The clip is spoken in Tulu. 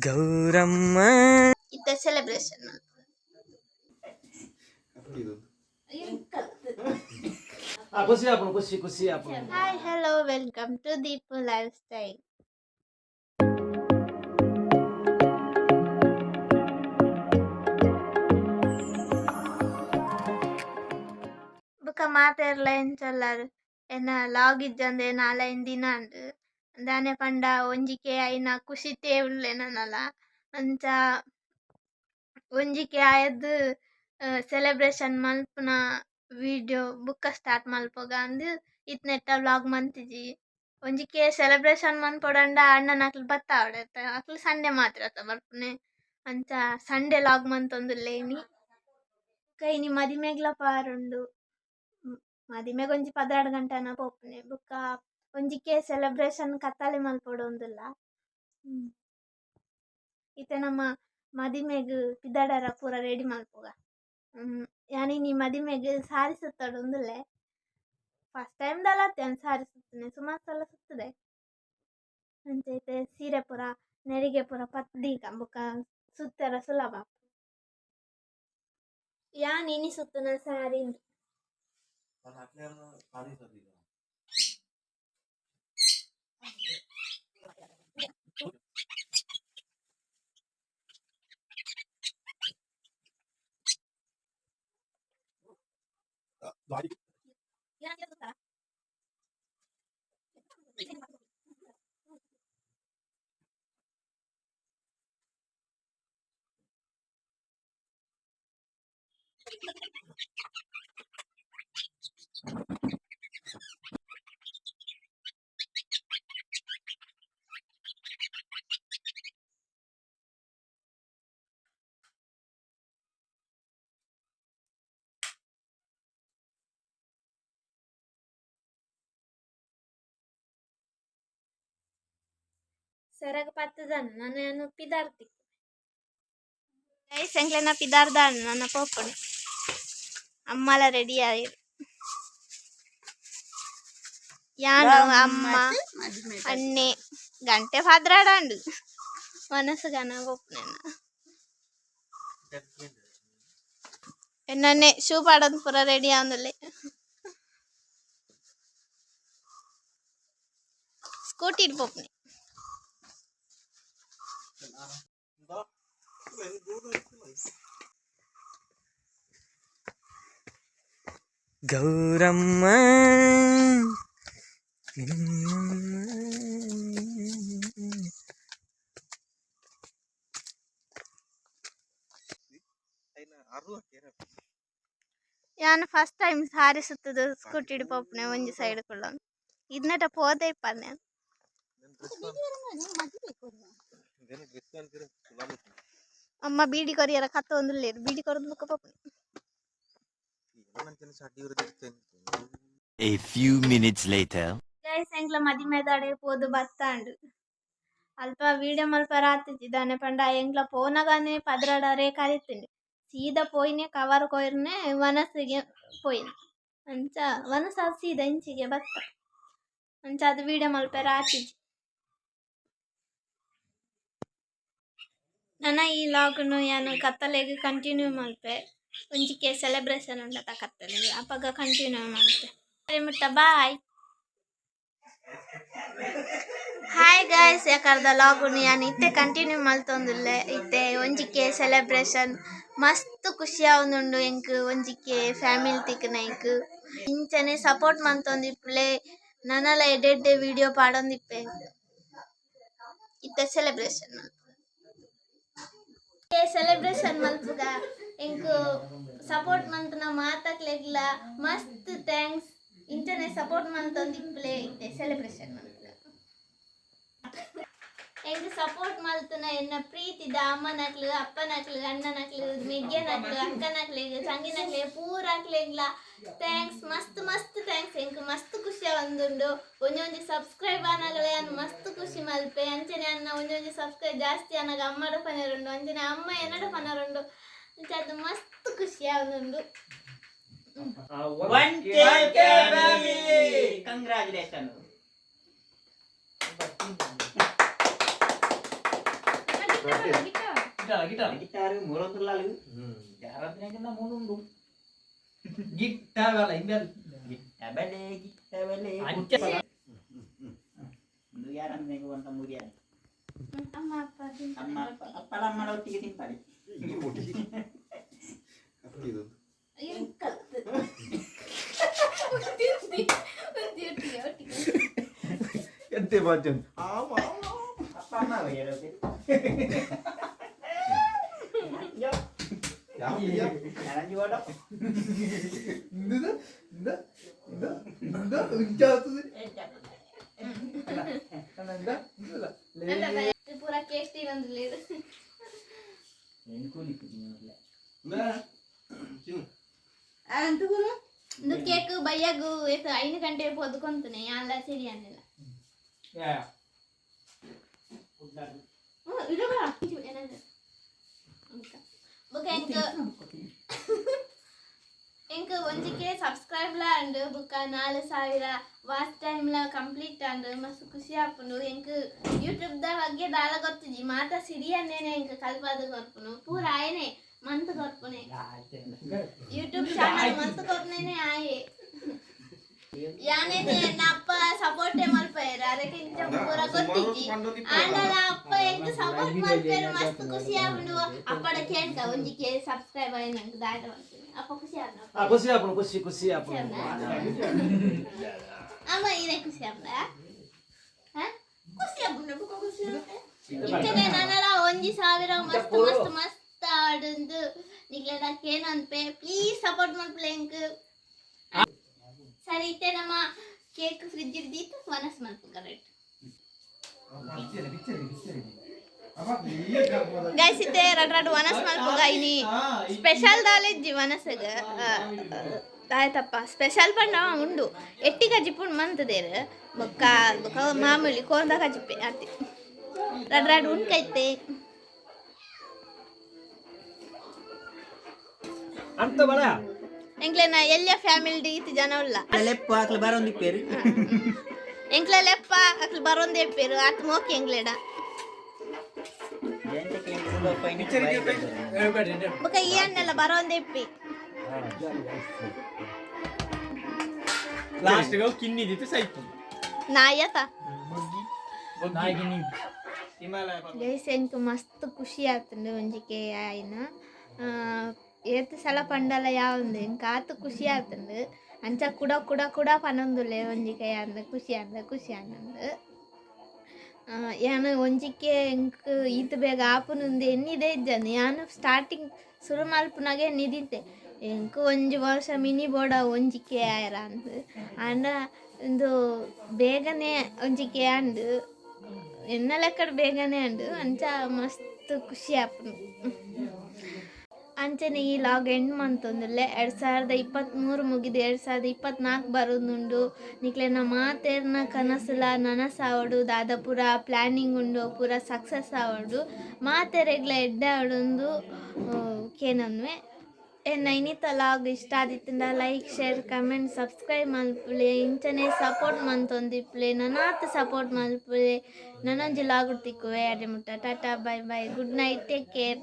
ಗೌರಮ್ಮ. ಇತ್ತೆ ಸೆಲೆಬ್ರೇಷನ್. ಖುಷಿ ಆಪುಂಡು, ಖುಷಿ ಖುಷಿ ಆಪುಂಡು. Hi, hello, welcome to Deepu lifestyle. ಬುಕ್ಕ ಮಾತೆರ್ಲ ಎಂಚೊಲ್ಲರ್? ಎನ್ನ ಲಾಗ್ ಇಜ್ಜಂದೆ ನಾಲೈನ್ ದಿನ ಆಂಡ್. ದಾನೆ ಪಂಡ ಒಂಜಿಕೆ ಐನ ಖುಷಿಟೇ ಉಲ್ಲೆ ನನಲ. ಅಂಚ ಒಂಜಿಕೆ ಆಯದ್ ಸೆಲೆಬ್ರೇಷನ್ ಮಲ್ಪುನ ವಿಡಿಯೋ ಬುಕ್ಕ ಸ್ಟಾರ್ಟ್ ಮಲ್ಪೊಗ ಅಂದ್ ಇತ್ನೆಟ್ಟ ವ್ಲಾಗ್ ಮಂತಿಜಿ. ಒಂಜಿಕೆ ಸೆಲೆಬ್ರೇಷನ್ ಮನ್ಪೊಡಂಡ ಅಣ್ಣನಕ್ಲು ಬತ್ತಾವೊಡತ್ತ, ಅಕ್ಲು ಸಂಡೆ ಮಾತ್ರ ಅತ್ತ ಬರ್ಪುನೆ. ಅಂಚ ಸಂಡೆ ಲಾಗ್ ಮಂತೊಂದುಲ್ಲೆ ಇನಿ. ಬೊಕ್ಕ ಇನಿ ಮದಿಮೆಗ್ಲ ಪಾರುಂಡು. ಮದಿಮೆಗ್ ಒಂಜಿ 12 ಗಂಟೆನ ಪೋಪುನೆ. ಬೊಕ್ಕ ಒಂಜಿಕೆ ಸೆಲೆಬ್ರೇಷನ್ ಕತ್ತಲೆ ಮಲ್ಪೊಡೊಂದುಲ್ಲ. ಇತ್ತೆ ನಮ್ಮ ಮದಿಮೆಗ್ ಪಿದಡರ ಪೂರ ರೆಡಿ ಮಲ್ಪುಗ. ಯಾನ್ ಇನಿ ಮದಿಮೆಗ್ ಸಾರಿ ಸುತ್ತೊಡೊಂದುಲ್ಲೆ. ಫಸ್ಟ್ ಟೈಮ್ ದಾಲ ಅತ್ತ್ ಯಾನ್ ಸಾರಿ ಸುತ್ತುನೆ, ಸುಮಾರು ಸಲ ಸುತ್ತದೆ. ಅಂಚ ಇತ್ತೆ ಸೀರೆ ಪೂರ ನೆರಿಗೆ ಪೂರ ಪತ್ತ್ ದೀಕ, ಬೊಕ್ಕ ಸುತ್ತೆರ ಸುಲಭ. ಯಾನ್ ಇನಿ ಸುತ್ತುನ ಸಾರಿ. ಸೆರಗ ಪತ್ತುದನ್ ನಾನು ಪಿದಾರ್ತಿ ಗೈಸ್. ಎಂಕ್ಲೆನ ಪಿದಾರ್ದಾನ್, ನನ್ನ ಪೋಪುಣೆ. ಅಮ್ಮಲ ರೆಡಿ ಆಯಿರು. ಯಾನು, ಅಮ್ಮ, ಅಣ್ಣೆ ಗಂಟೆ ಪದ್ರಾಡಾಂಡು ಮನಸ್ಸುಗನ ಪೋಪುನೆ. ಎನ್ನನ್ನೇ ಶೂ ಪಾಡೊಂದು ಪೂರ ರೆಡಿ ಆವೊಂದುಲ್ಲೆ. ಸ್ಕೂಟಿಡ್ ಪೋಪುನೆ. ಗೌರಮ್ಮ ನಿನ್ನಮ್ಮ. ಯಾನ್ ಫಸ್ಟ್ ಟೈಮ್ ಸಾರಿ ಸುತ್ತುದು ಸ್ಕೂಟಿಡ್ ಪೋಪುನೆ. ಒಂಜಿ ಸೈಡ್ ಕುಲ್ಲೊಂದು ಇದ್ನೆಟ ಪೋದೆ ಇಪ್ಪಂದೆ. ಅಮ್ಮ ಬೀಡಿ ಕೊರಿಯರ ಕತ್ತೊಂದುಲ್ಲೆರ್. ಬೀಡಿ ಕೊರದು ಬೊಕ್ಕ ಪೋಪುನೆ. A few minutes later. Guys, ಎಂಕ್ಲ ಮದಿಮೆದಾಡೆ ಪೋದು ಬತ್ತಾಂಡು. ಅಲ್ಪ ವೀಡಿಯೋ ಮಲ್ಪರ ಆತಿಜಿ. ದಾನೆ ಪಂಡ ಎಂಕ್ಲ ಪೋನಗನೆ 12 ಕರಿತಿಂಡು. ಸೀದಾ ಪೋಯಿನೆ, ಕವರ್ ಕೊರ್ನೆ, ವನಸಿಗೆ ಪೋಯಿನೆ. ಅಂಚ ವನಸ ಸೀದಾ ಇಂಚಿಗೆ ಬತ್ತ. ಅಂಚ ಅದು ವೀಡಿಯೋ ಮಲ್ಪೆರ ಆತಿಜಿ. ನನ ಈ ಲಾಗ್ನು ಯಾನ್ ಕತ್ತಲೆಗ್ ಕಂಟಿನ್ಯೂ ಮಲ್ಪೆ. ಒಂಜಿಕೆ ಸೆಲೆಬ್ರೇಷನ್ ಉಂಡತ ಕತ್ತಲೆಗ್, ಅಪಗ ಕಂಟಿನ್ಯೂ ಮಲ್ಪೆ. ಸರಿ ಮುಟ್ಟ ಬಾಯ್. ಹಾಯ್ ಗಾಯ್ಸ್, ಯಾಕರ್ದ ಲಾಗುನು ಯಾನ್ ಇತ್ತೆ ಕಂಟಿನ್ಯೂ ಮಲ್ತೊಂದುಲ್ಲೆ. ಇತ್ತೆ ಒಂಜಿಕೆ ಸೆಲೆಬ್ರೇಷನ್, ಮಸ್ತ್ ಖುಷಿ ಆವೊಂದುಂಡು ಎಂಕ್ ಒಂಜಿಕೆ ಫ್ಯಾಮಿಲಿ ತಿಕ್ಕುನ ಎಂಕ್. ಇಂಚನೆ ಸಪೋರ್ಟ್ ಮಂತೊಂದಿಪ್ಪುಲೆ, ನನಲ ಎಡ್ಡೆ ಎಡ್ಡೆ ವಿಡಿಯೋ ಪಾಡೊಂದಿಪ್ಪೆ. ಇತ್ತೆ ಸೆಲೆಬ್ರೇಷನ್ ಸೆಲೆಬ್ರೇಷನ್ ಮಲ್ಪುಗ. ಎಂಕ್ ಸಪೋರ್ಟ್ ಮಂತುನ ಮಾತಕ್ಲೆಗ್ಲ ಮಸ್ತ್ thanks. ಇಂಚನೆ ಸಪೋರ್ಟ್ ಮಂತೊಂದಿಪ್ಪುಲೆ. ಇತ್ತೆ ಸೆಲೆಬ್ರೇಷನ್ ಮಲ್ಪುಗ. ಎಂಕ್ ಸಪೋರ್ಟ್ ಮಲ್ತುನ ಎನ್ನ ಪ್ರೀತಿದ ಅಮ್ಮನಕ್ಲು, ಅಪ್ಪನಕ್ಲು, ಅಣ್ಣನಕ್ಲು, ಮೆಗ್ಯನಕ್ಲು, ಅಕ್ಕನಕ್ಲೆಗ್, ತಂಗಿನಕ್ಲೆ, ಪೂರಾಕ್ಲೆಗ್ಲ thanks, ಮಸ್ತ್ ಮಸ್ತ್ thanks. ಎಂಕ್ ಮಸ್ತ್ ಖುಷಿ ಆವೊಂದುಂಡು. ಒಂಜಿ ಒಂಜಿ ಸಬ್ಸ್ಕ್ರೈಬ್ ಆನಗಲ ಯಾನ್ ಮಸ್ತ್ ಖುಷಿ ಮಲ್ಪೆ. ಅಂಚನೆ ಅನ್ನ ಒಂಜಿ ಒಂಜಿ ಸಬ್ಸ್ಕ್ರೈಬ್ ಜಾಸ್ತಿ ಆನಗ ಅಮ್ಮಡ ಪನೆರುಂಡು, ಅಂಚನೆ ಅಮ್ಮ ಎನ್ನಡ ಪನೆರುಂಡು. ಅಂಚ ಅದು ಮಸ್ತ್ ಖುಷಿ ಆವೊಂದುಂಡು. One K family, congratulation. Guitar guitar. Guitar ಮೂರೊಂದುಲ್ಲಾಲು ಯಾರಾದ್ರೂ ಮೂರುಂಡು. ಗಿಟ್ಟಾರ್ ಅಲ್ಲ ಇಂಬೆಲ್. ಗಿಟ್ಟಬಲೆ ಗಿಟ್ಟಬಲೆ. ಅಂಚೆ. ಒಂದು ಯಾರಂದ್ರೆ ಒಂತ ಮುರಿಯ. ಅಮ್ಮ ಅಪ್ಪ ತಿಂತಾರೆ ಅಮ್ಮ ಅಪ್ಪ ಒಟ್ಟಿಗೆ. ಅಪ್ಪಳ ಅಮ್ಮನ ಒಟ್ಟಿಗೆ ತಿಂತಾರೆ. ಎಂಕತ್ತು. ತಿಂದಿ, ಒಂದಿ ಒಟ್ಟಿಗೆ ಒಟ್ಟಿಗೆ. ಎಂತೆ ಬಾಜನ್. ಅಪ್ಪ ಅಮ್ಮ ಹೇಳೋದು. ಅಲ್ಲ, ಇದು ಪೂರ ಕೇಕ್ ತಿನ್ನೊಂದಿಲ್ಲ ಇದು. ಇದು ಕೇಕ್ ಬಯ್ಯಾಗು ಏತ್ 5 ಗಂಟೆ ಪೊದ್ಕೊಂತಾನೆ ಅಲ್ಲ ಸರಿ ಅನ್ನಿಲ್ಲ. ಇದು ಬೇಡ. ಇದು ಏನಾದ್ರು. ಅಂತ. ಬೊಕ ಎಂಕ್ ಎಂಕ್ ಒಂಜಿಕೆ ಸಬ್ಸ್ಕ್ರೈಬ್ ಲಾ ಅಂಡ್ ಬುಕ್ಕ 4000 ವಾಚ್ ಟೈಮ್ ಲಾ ಕಂಪ್ಲೀಟ್ ಅಂಡ್ ಮಸ್ತ್ ಖುಷಿ ಆಪುಂಡು. ಎಂಕ್ ಯೂಟ್ಯೂಬ್ ದ ಬಗ್ಗೆ ದಾಲ ಗೊತ್ತಿಜಿ, ಮಾತ ಸಿರಿಯನ್ನೇನೆ ಎಂಕ್ ಕಲ್ಪಾದ ಕೊರ್ಪುನು, ಪೂರ ಆಯನೆ ಮಂತ್ ಕೊರ್ಪುನೆ, ಯೂಟ್ಯೂಬ್ ಚಾನಲ್ ಮಂತ್ ಕೊರ್ಪುನೇನೆ ಆಯೆ. ಯಾನೇನೆ ಎನ್ನ ಅಪ್ಪ ಸಪೋರ್ಟೇ ಮಲ್ಪಯೆರ್, ಅದಕ್ಕೆ ಇಂಚ ಪೂರ ಗೊತ್ತಿಜ್ಜಿ. ಆಂಡಲ ಅಪ್ಪ ಎಂಕ್ ಸಪೋರ್ಟ್ ಮಲ್ಪೆರ್, ಮಸ್ತ್ ಖುಷಿ ಆಪುಂಡು. ಅಪ್ಪಡ ಕೇಳ್ಕ ಒಂಜಿ ಕೆ ಸಬ್ಸ್ಕ್ರೈಬ್ ಆಯ್ನ ನಂಗೆ ದಾದ ಮಲ್ಪುನಿ. ಅಪ್ಪ ಖುಷಿ ಆಪುಂಡು? ಆ ಖುಷಿ ಆಪುಂಡು, ಖುಷಿ ಖುಷಿ ಆಪುಂಡು. ಅಮ್ಮ ಇದೇ ಖುಷಿ ಆಪುಂಡ? ಹಾ, ಖುಷಿ ಆಪುಂಡು. ಬುಕ್ಕ ಖುಷಿ ಆಪುಂಡು. ಇಂಚನೆ ನನಲ 1000 ಮಸ್ತ್ ಮಸ್ತ್ ಮಸ್ತ್ ಆಡುಂದು ನಿಕ್ಲೆಡ ಕೇನನ್ಪೆ. ಪ್ಲೀಸ್ ಸಪೋರ್ಟ್ ಮಲ್ಪುಲೆ ಎಂಕ್. ಸರಿ, ಇತ್ತೆ ನಮ್ಮ ಕೇಕ್ ಫ್ರಿಜ್ ದೀತ್ ವನಸ್ ಮಲ್ಪು. ಕರೆಕ್ಟ್ ಗೈಸ್, ಇತ್ತೆ ರಡ್ ರಡ್ ವನಸ್ ಮಲ್ಪುಗ. ಇನಿ ಸ್ಪೆಷಲ್ ದಾಲಿಜ್ಜಿ ವನಸಗ. ಆಯ್ತಪ್ಪ, ಸ್ಪೆಷಲ್ ಪಂಡ ಉಂಡು ಎಟ್ಟಿ ಕಜಿಪುಂಡು ಮಂತದೇರು. ಬೊಕ್ಕ ಬೊಕ್ಕ ಮಾಮೂಲಿ ಕೋಂದ ಕಜಿಪೆ ಅತಿ. ರಡ್ ರಡ್ ಉಂಡ್ಕೈತೆ. ಅಂತ ಬಲ. ಎಂಕ್ಲೆನ ಎಲ್ಲಿಯ ಫ್ಯಾಮಿಲಿ ಇತ್ತು ಜನ ಉಲ್ಲ. ಲೆಪ್ಪು ಹಾಕ್ಲು ಬರೋಂದಿ ಪೇರು. ಎಂಕ್ಲೆ ಲೆಪ್ಪ ಅಕ್ಲು ಬರೋಂದೇ ಪೇರು ಆತ್ ಮೋಕಿ ಎಂಕ್ಲೆಡ. ಬೊಕ್ಕ ಈ ಅಣ್ಣೆಲ್ಲ ಬರೋಂದೇ ಇಪ್ಪಿ. ಲಾಸ್ಟ್ ಗೆ ಕಿನ್ನಿದಿತ್ತು ಸೈತು. ನಾಯತ. ನಾಯಿಗೆ. ಗೈಸ್, ಎಂಕ್ ಮಸ್ತ್ ಖುಷಿ ಆತುಂಡು. ಒಂಜಿಕೆ ಆಯ್ನ ಏತ್ ಸಲ ಪಂಡಲ ಯಾವಂದು, ಎಂಕ್ ಆತ್ ಖುಷಿ ಆತುಂಡು. ಅಂಚ ಕುಡ ಕುಡ ಕುಡ ಪನೊಂದುಲ್ಲೆ, ಒಂಜಿಕೆ ಅಂದ್ ಖುಷಿ ಅಂದ್ ಖುಷಿ ಆನಂದ್. ಯಾನ್ ಒಂಜಿಕೆ ಎಂಕ್ ಈತ್ ಬೇಗ ಆಪುನುಂದು ಎನ್ನಿದೆ ಇಜ್ಜಂದು. ಯಾನ್ ಸ್ಟಾರ್ಟಿಂಗ್ ಸುರು ಮಲ್ಪುನಾಗ ಎನ್ನಿದಿತ್ತೆ, ಎಂಕ್ ಒಂಜಿ ವರ್ಷ ಮಿನಿ ಬೋಡ ಒಂಜಿಕೆ ಆಯರ ಅಂದ್. ಆಂಡ ಇಂದು ಬೇಗನೆ ಒಂಜಿಕೆ ಅಂಡ್, ಎನ್ನ ಲೆಕ್ಕಡ್ ಬೇಗನೆ ಅಂಡು. ಅಂಚ ಮಸ್ತ್ ಖುಷಿ ಆಪುಂಡು. ಅಂಚನೆ ಈ ಲಾಗ್ ಎಂಡ್ ಮಂತೊಂದುಲ್ಲೆ. 2023 ಮುಗಿದು 2024 ಬರೋದುಂಡು. ನಿಕ್ಲೆನ ಮಾತೆರ್ನ ಕನಸುಲ ನನಸಾವಡು, ದಾದ ಪೂರ ಪ್ಲ್ಯಾನಿಂಗ್ ಉಂಡು ಪೂರ ಸಕ್ಸಸ್ ಆವಡು, ಮಾತೆರೆಗ್ಲ ಎಡ್ಡೆ ಆವಡೊಂದು ಕೇನೊನ್ವೆ. ಎನ್ನ ಇನಿತ ಲಾಗ್ ಇಷ್ಟ ಆದಿತ್ತುಂಡ ಲೈಕ್, ಶೇರ್, ಕಮೆಂಟ್, ಸಬ್ಸ್ಕ್ರೈಬ್ ಮಲ್ಪುಲೆ. ಇಂಚನೆ ಸಪೋರ್ಟ್ ಮಂತೊಂದಿಪ್ಪುಲೆ, ನನಾತ್ ಸಪೋರ್ಟ್ ಮಲ್ಪುಲೆ. ನನೊಂಜಿ ಲಾಗ್ ತಿಕ್ಕುವೆ, ಅಡೆ ಮುಟ್ಟ tata, bye bye, good night, take care.